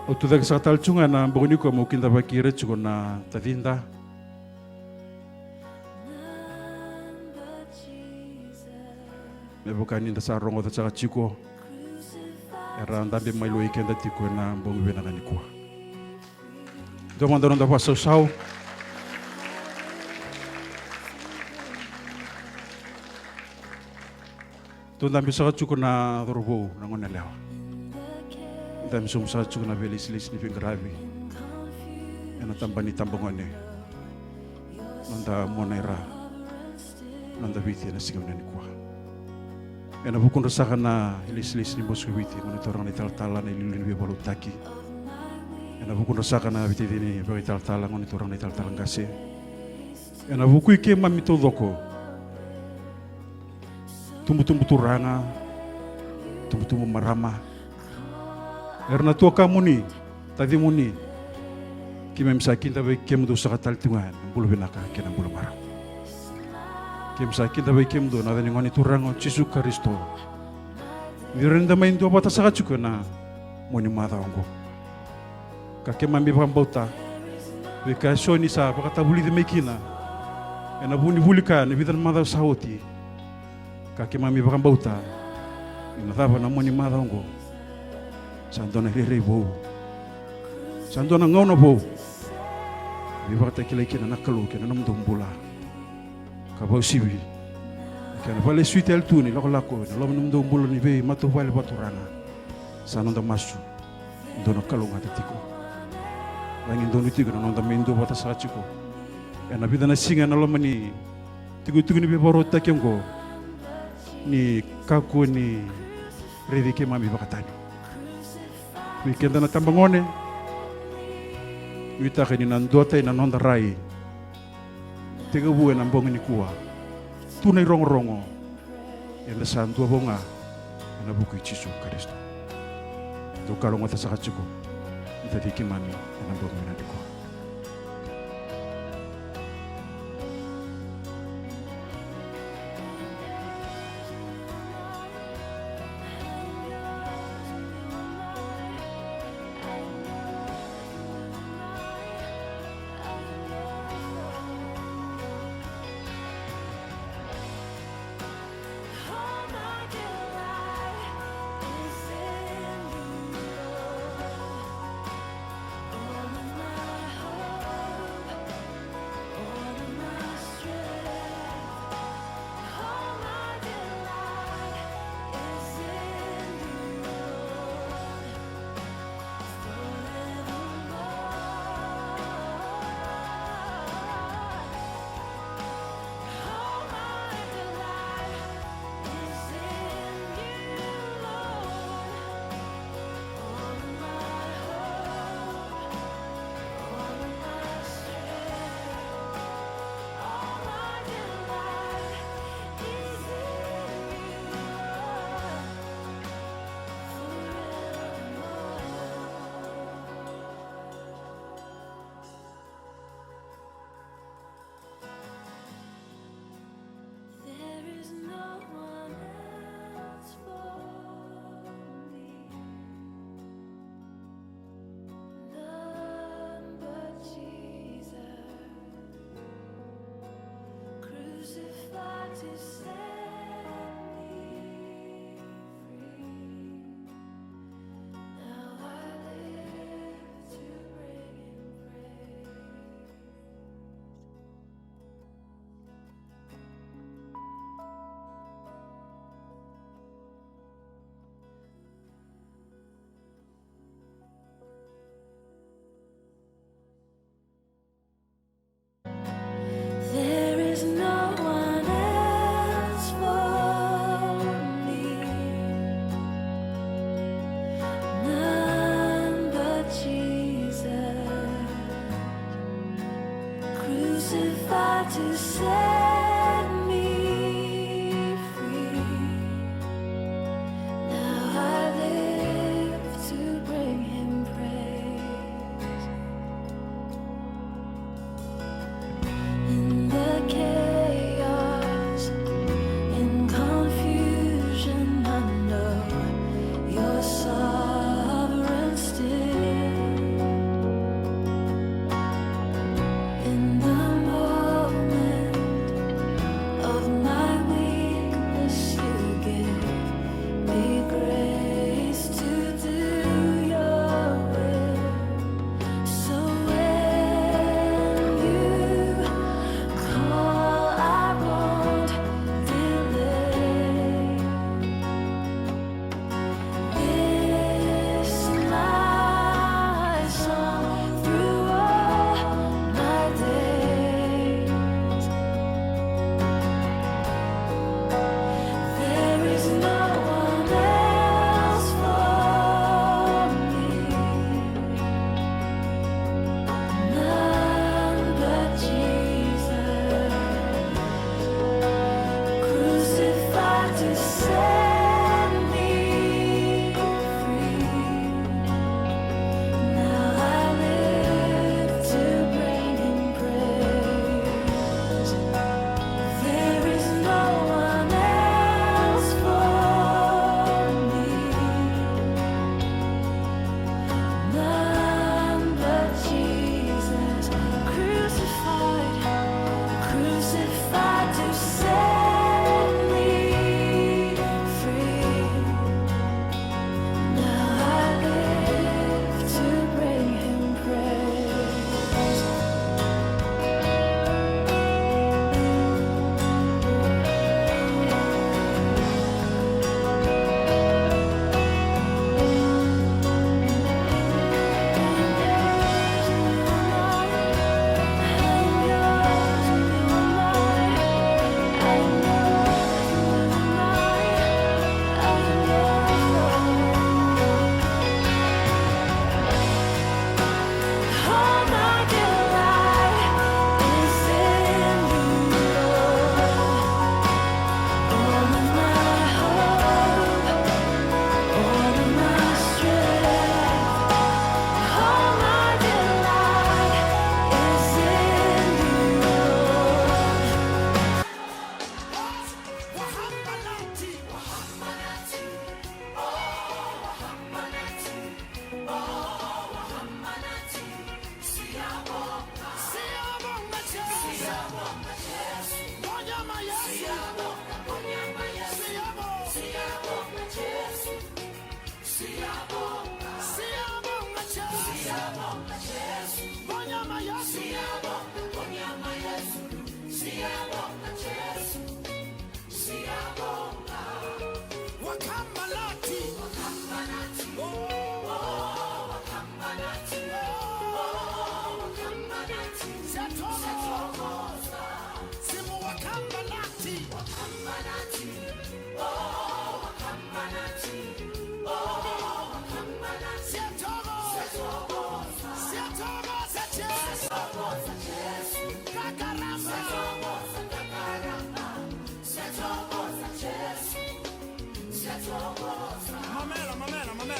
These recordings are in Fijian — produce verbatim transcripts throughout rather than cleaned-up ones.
Au tucake saka tale tiko ga ena bogi nikua meu kidavaki ira tiko na tacida. Me vaka ni da sa rogoca saka tiko, era dabe mai lua i keda tiko ena bogi vinaka nikua. Dua mada noda vakasausau. Tou dabe saka tiko na cauravou, na gone yalewa. Dabe sobu saka tiko na veilesilesi ni veiqaravi ena taba ni tabagone. Noda mona i ra, noda Viti ena siga vinaka nikua. Ena vukudra saka na ilesilesi ni Bose ko Viti, gone turaga na italatala, na iliuliu ni veivakalotutaki. Ena vukudra saka na veitacini vakaitalatala, gone turaga na italatala qase. Ena vuku i keimami taucoko, tubutubu turaga, tubutubu marama, era na tuakamuni, tacimuni. Keimami sa kidavaki kemudou saka tale tiko ga ena bula vinaka kei na bula marama. Keimami sa kidavaki kemudou ena yaca ni Gone Turaga o Jisu Karisito. Ni rawa ni da mai duavata saka tiko ena mua ni macawa oqo. Ka keimami vakabauta, veika eso ni sa vakatavulici mai kina ena vu ni vuli kaya ena vica na macawa sa oti. Ka keimami vakabauta ni na cava na mua ni macawa oqo, sa dua na irairai vou, sa dua na gauna vou me vakatakilai kina na Kalou kei na nomudou bula. Ka vakauasivi na kena vakalesui tale tu na ilakolako ena loma ni nomudou bula ni veimatavuvale vakaturaga. Sa noda masu, dou na kalougata tiko. Laki donu tiko na noda mai duavata saka tiko ena vica na siga ena loma ni tikotiko ni veivakarautaki oqo, ni kakua ni raici keimami vakatani. Vei keda na tabagone, nuitaka ni na duatani na noda rai. Tekivu ena bogi nikua, tu na irogorogo, eda sa dua vou ga ena vuku i Jisu Karisito. Dou kalougata saka tiko, da tei keimami ena bogi vinaka nikua.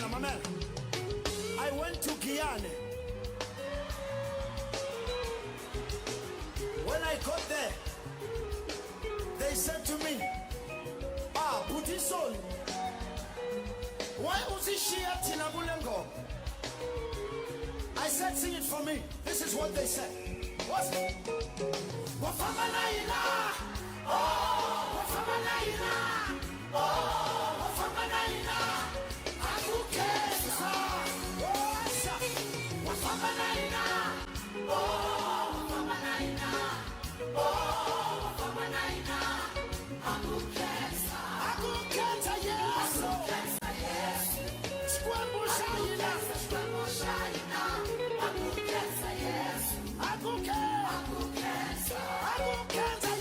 Mamela. I went to Giyani. When I got there, they said to me, "Ah, Buti Soni, why usi shia tina bulengo?" I said, "Sing it for me." This is what they said. What's it? Wafama na ina. Oh, wafama na ina. Oh, wafama na ina. Akukesa. What's up? Wafama na ina. Oh, wafama na ina. Oh, wafama na ina. Akukesa. Akukesa, Yesu. Akukesa, Yesu. Sikwembu shaina. Sikwembu shaina. Akukesa, Yesu. Akukesa. Akukesa,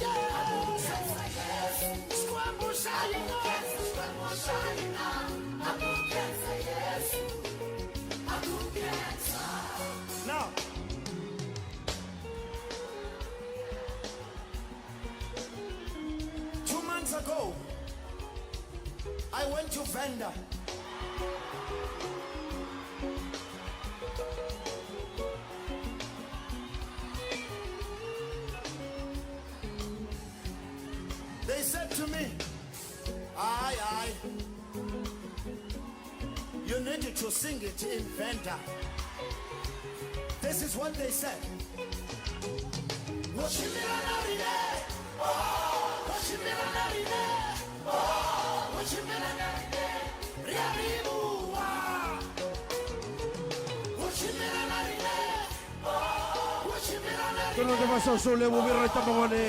Yesu. Akukesa, Yesu. Sikwembu shaina. Sikwembu shaina. Akukesa, Yesu. Akukesa. Now, two months ago, I went to Venda. They said to me, "Aye, aye. You need to sing it in Venda." This is what they said. Woshimira na rine. Oh, woshimira na rine. Oh, woshimira na rine. Ria ribua. Woshimira na rine. Dua na noda vakasausau levu vei ira na itabagone.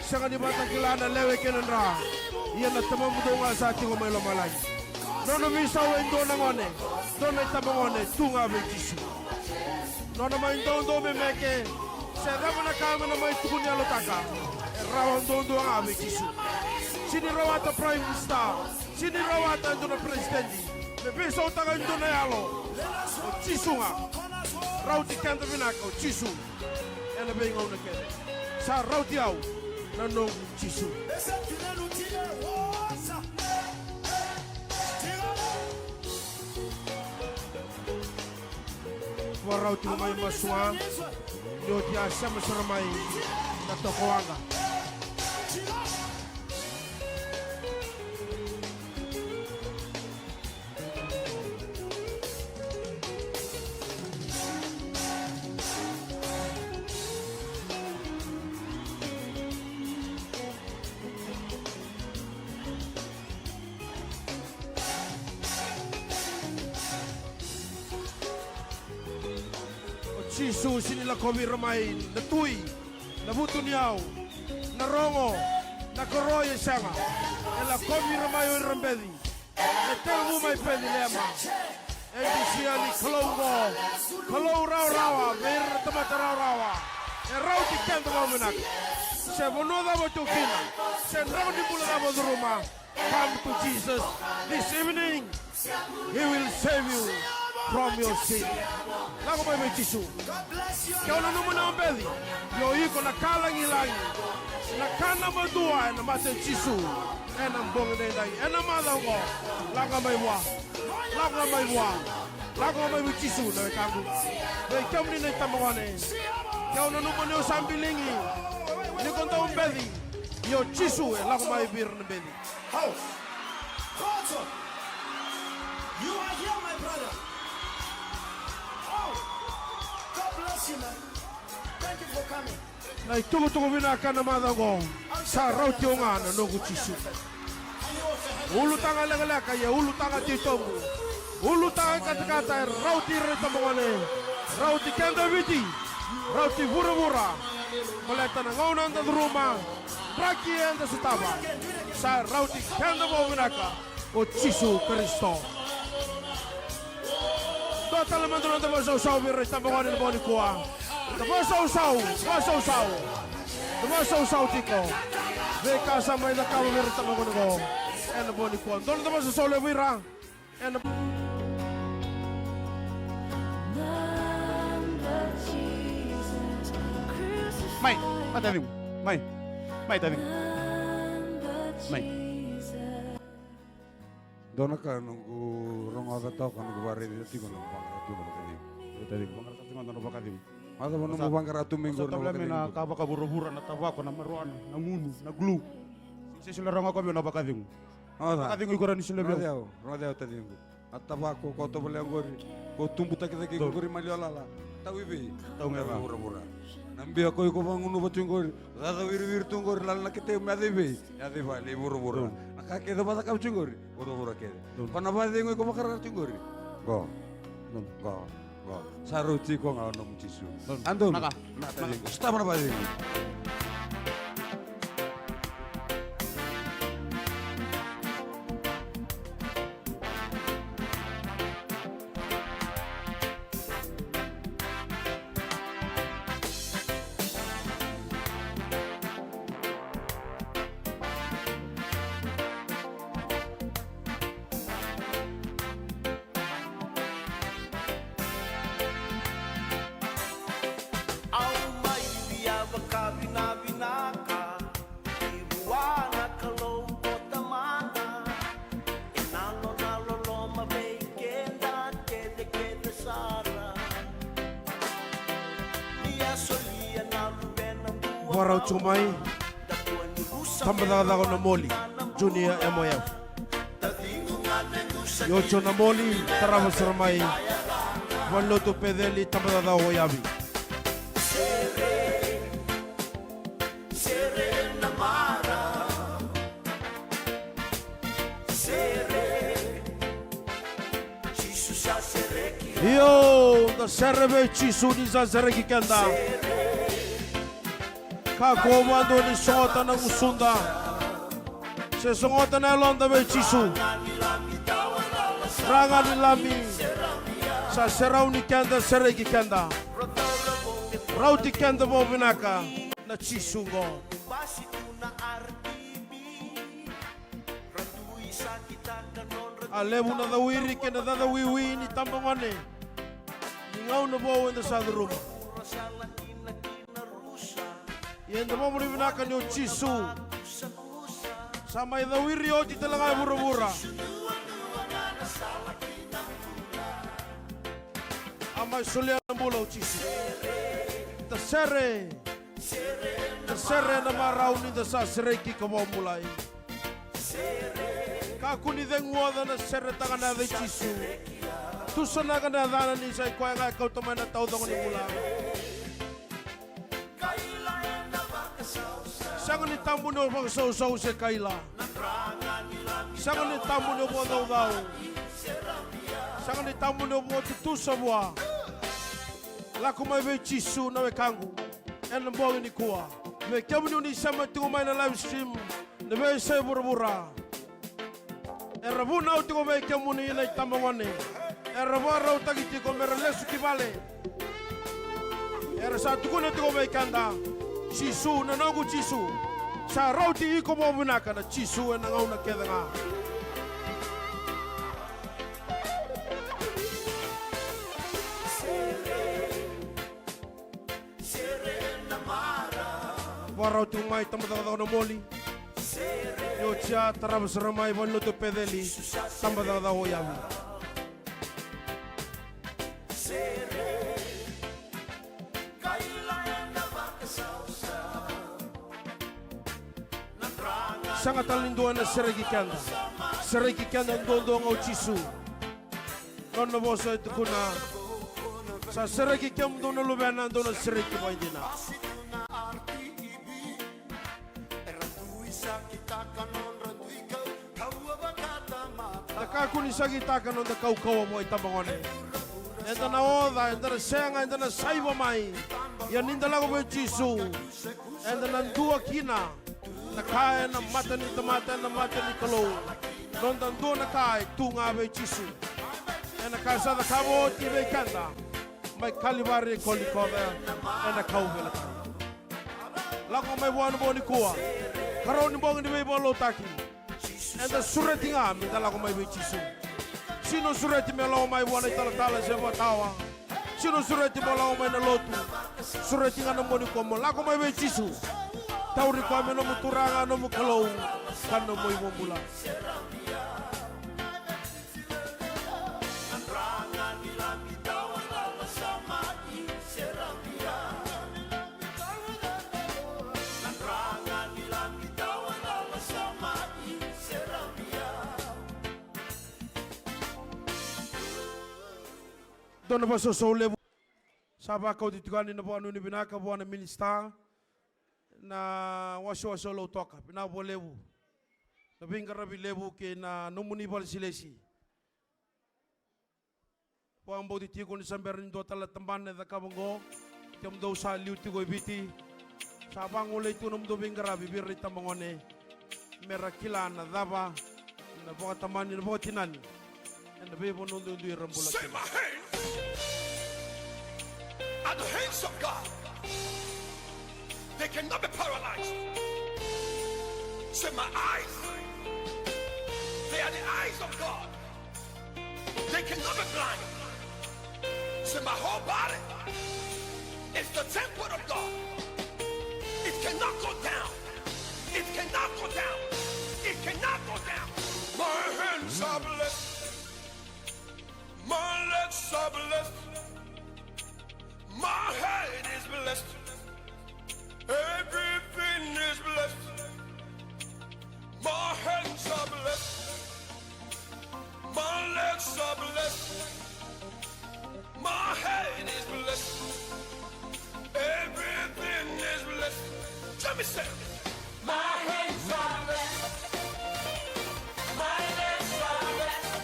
Sega ni vakatakila na lewe kei na dra. Ia na Tamamudou ga sa tiko mai lomalagi. Nona veisau e dua na gone, dua na itabagone, tu ga vei Jisu. Nona mai doudou me meke, se cava na ka me na mai tukuni yalotaka, e rawa duadua ga vei Jisu. Sega ni rawata Prime Minister. Sega ni rawata e dua na peresitedi me veisautaka e dua na yalo. O Jisu ga. Rauti keda vinaka o Jisu. Ena veigauna kece sa rauti au na noqu Jisu. Vakarau tiko mai masu ga ni oti a sema sara mai na tokawaqa. O Jisu sega ni lakovi ira mai na tui, na vutuniyau, na rogo, na koroi, e sega. E lakovi ira mai o ira beci. E tekivu mai Peceliema. E dusia ni Kalou oqo, Kalou rawarawa vei ira na tamata rawarawa. E rauti keda vakavinaka. Se vanua cava o tu kina, se drau ni bula cava o curuma. Come to Jesus this evening. He will save you from your sin. Lako mai vei Jisu. Ke o nanuma ni o beci, ia o iko na ka lagilagi, na ka naba dua ena mata i Jisu. Ena bogi daidai, ena macawa oqo, lako ga mai vua. Lako ga mai vua. Lako ga mai vei Jisu, na wekaqu. Vei kemuni na itabagone, ke o nanuma ni o sa biligi, ni ko dau beci, ia o Jisu e lako mai vei ira na beci. How? Koto. You are here, my brother. Oh, God bless you, man. Thank you for coming. Na itukutuku vinaka na macawa oqo, sa rauti au ga na noqu Jisu. Ulutaga lekaleka, ia ulutaga titobu. Ulutaga katakata, e rauti ira na itabagone. Rauti keda Viti. Rauti vuravura. Baleta na gauna eda curuma, draki eda sotava, sa rauti keda vakavinaka o Jisu Karisito. Dua tale mada na noda vakasausau vei ira na itabagone ena bogi nikua. Da vakasausau, vakasausau. Da vakasausau tiko. Veika sa mai cakava vei ira na itabagone oqo ena bogi nikua. Dua na noda vakasausau levu vei ira. Ena Mai, mai taciqu. Mai. Mai taciqu. Mai. Dua na ka noqu rogoca toka, noqu vakaraica tiko na nomu vaqara tu na vakacegu. Io, taciqu, vaqara tiko na nomu vakacegu. Macava nomu vaqara tu mai qori na vakacegu? Sa tavula me na ka vakavuravura, na tavako, na marijuana, na gunu, na glue. Se solia rawa ga o koya vei au na vakacegu. Vakacegu iko rawa ni solia vei au. Rogoca au, rogoca au, taciqu. Na tavako ko tovolea qori, ko tubu takitaki iko qori maliwalala. Tau i vei? Tau ga i vuravura. Na bia ko iko vagunuva tu qori, cacawiriwiri tu qori, lala na keteu me yaco i vei? Yaco i vale, i vuravura. Na ka kece o vakacakava tu qori, vuravura kece. Ko na vakacegu iko vakararavi tu qori. Qo. Qo. Qo. Sa rauti iko ga o nomu Jisu. A donu. Naka. Naka, taciqu. Sotava na vakacegu. Au mai via vakavinavinaka vua na Kalou ko Tamana, ena nona loloma vei keda kece kece sara. Ni a solia na Luvena dua. Vakarau tu mai. Tabacakacaka na Moli, Junior M O F. Io, Junior na Moli, tarava sara mai. Valenilotu Peceli, tabacakacaka o Yavi. Io, da sere vei Jisu ni sa sereki keda. Kakua vakadua ni sogota na gusuda. Se sogota na yaloda vei Jisu. Dra ga ni Lami sa serauni keda, sereki keda. Rauti keda vakavinaka na Jisu qo. A levu na cawiri kei na cacawiwi ni tabagone ni gauna vou eda sa curuma. Ia eda vakavinavinaka ni o Jisu sa mai cawiri oti tale ga e vuravura. A mai solia na bula o Jisu. Da sere. Da sere ena marau ni da sa sereki ka vakabulai. Kakua ni cegu oca na seretaka na yaca i Jisu. Tusanaka na yacana ni sa i koya ga e kauta mai na taucoko ni bula. Sega ni tabu ni o vakasausau se kaila. Sega ni tabu ni o vakacaucau. Sega ni tabu ni o vakatutusa vua. Lako mai vei Jisu na wekaqu ena bogi nikua. Vei kemuni o ni sema tiko mai na live stream, na veiyasai vuravura. Era vunau tiko vei kemuni na itabagone. Era vakarautaki tiko mera lesu ki vale. Era sa tukuna tiko vei keda, Jisu, na noqu Jisu. Sa rauti iko vakavinaka na Jisu ena gauna kece ga. Vakarau tiko mai tabacakacaka na Moli. Ni oti ya tarava sara mai Valenilotu Peceli, tabacakacaka o Yavi. Sega tale ni dua ena sereki keda. Sereki keda duadua ga o Jisu. Nona vosa e tukuna, sa sereki kemudou na luvena, dou na sereki vakaidina. Da kakua ni sakitaka noda kaukauwa vakaitabagone. Eda na oca, eda na sega, eda na saiva mai. Ia ni da lako vei Jisu, eda na dua kina na ka ena mata ni tamata, ena mata ni Kalou. Noda dua na ka e tu ga vei Jisu. Ena ka sa cakava oti vei keda mai Kalivari, Kolikova, ena kauveilatai. Lako mai vua na bogi nikua. Karua ni bogi ni veivakalotutaki. Eda sureti ga me da lako mai vei Jisu. Sega ni o sureti me lako mai vua na italatala se vakatawa. Sega ni o sureti mo lako mai na lotu. Sureti ga na bogi nikua mo lako mai vei Jisu. Tauri koya me nomu Turaga, nomu Kalou, ka nomu iVakabula. Dua na vakasausau levu. Sa vakauti tiko yani na vakanuinui vinaka vua na minisita na wasewase o Lautoka. Vinaka vakalevu na veiqaravi levu kei na nomuni vakalesilesi. Vakabauti tiko ni sa bera ni dua tale na tabana e cakava oqo. Kemudou sa liu tiko e Viti, sa vagolei tiko nomudou veiqaravi vei ira na itabagone, me ra kila na cava na vakatamani, na vakatinani ena veivanua duidui era bula kina. Say, my hands are the hands of God. They cannot be paralyzed. Say, my eyes, they are the eyes of God. They cannot be blind. Say, my whole body is the temple of God. It cannot go down. It cannot go down. It cannot go down. My hands are blessed. My legs are blessed. My head is blessed. Everything is blessed. My hands are blessed. My legs are blessed. My head is blessed. Everything is blessed. Let me say, my hands are blessed. My legs are blessed.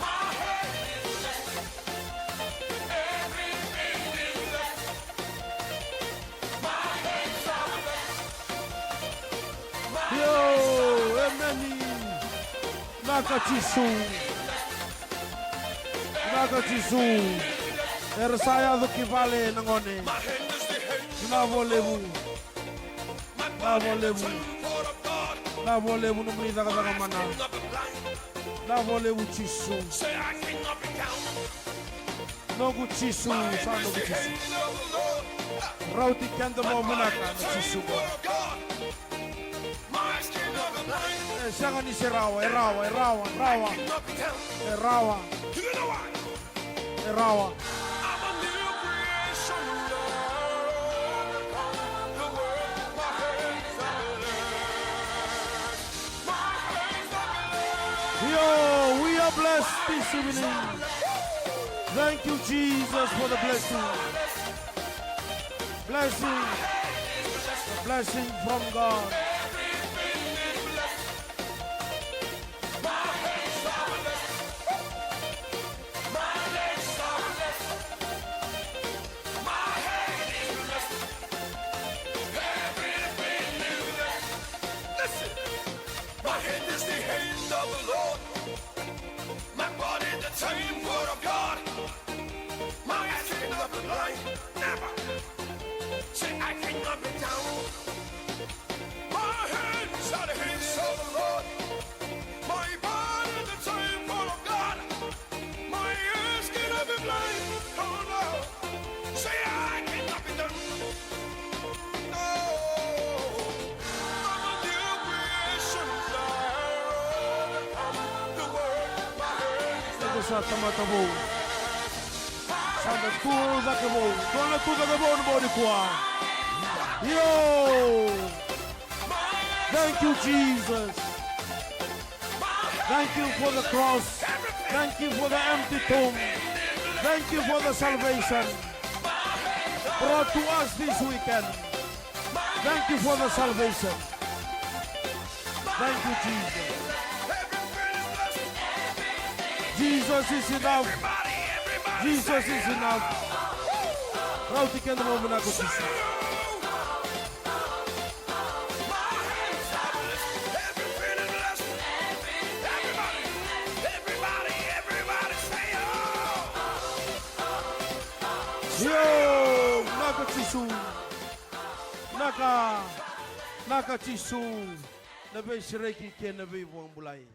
My head is blessed. Everything is blessed. Io, emeni. Vinaka Jisu. Vinaka Jisu. Era sa yaco ki vale na gone. Vinaka vakalevu. Vinaka vakalevu. Vinaka vakalevu nomuni cakacaka mana. Vinaka vakalevu Jisu. Noqu Jisu, sa noqu Jisu. Rauti keda vakavinaka na Jisu. E sega ni se rawa, e rawa, e rawa, rawa. E rawa. E rawa. Yo, we are blessed this evening. Thank you, Jesus, for the blessing. Blessing. A blessing from God. Listen, my hand is the hand of the Lord. My body the temple of God. My eyes cannot be blind, never. Say I cannot be down. My hands are the hands of the Lord. My body the temple of God. My eyes cannot be blind. Oh no. Say I cannot be down. No. I'm a new creation now. The world, my hands. Iko sa tamata vou. Sa na tu cake vou. Dua na tu cake vou na vou nikua. Yo. Thank you, Jesus. Thank you for the cross. Thank you for the empty tomb. Thank you for the salvation brought to us this weekend. Thank you for the salvation. Thank you, Jesus. Jesus is enough. Jesus is enough. Rauti keda vakavinaka o Jisu. Yo, vinaka Jisu. Vinaka, vinaka Jisu. Na veisereki kei na veivakabulai.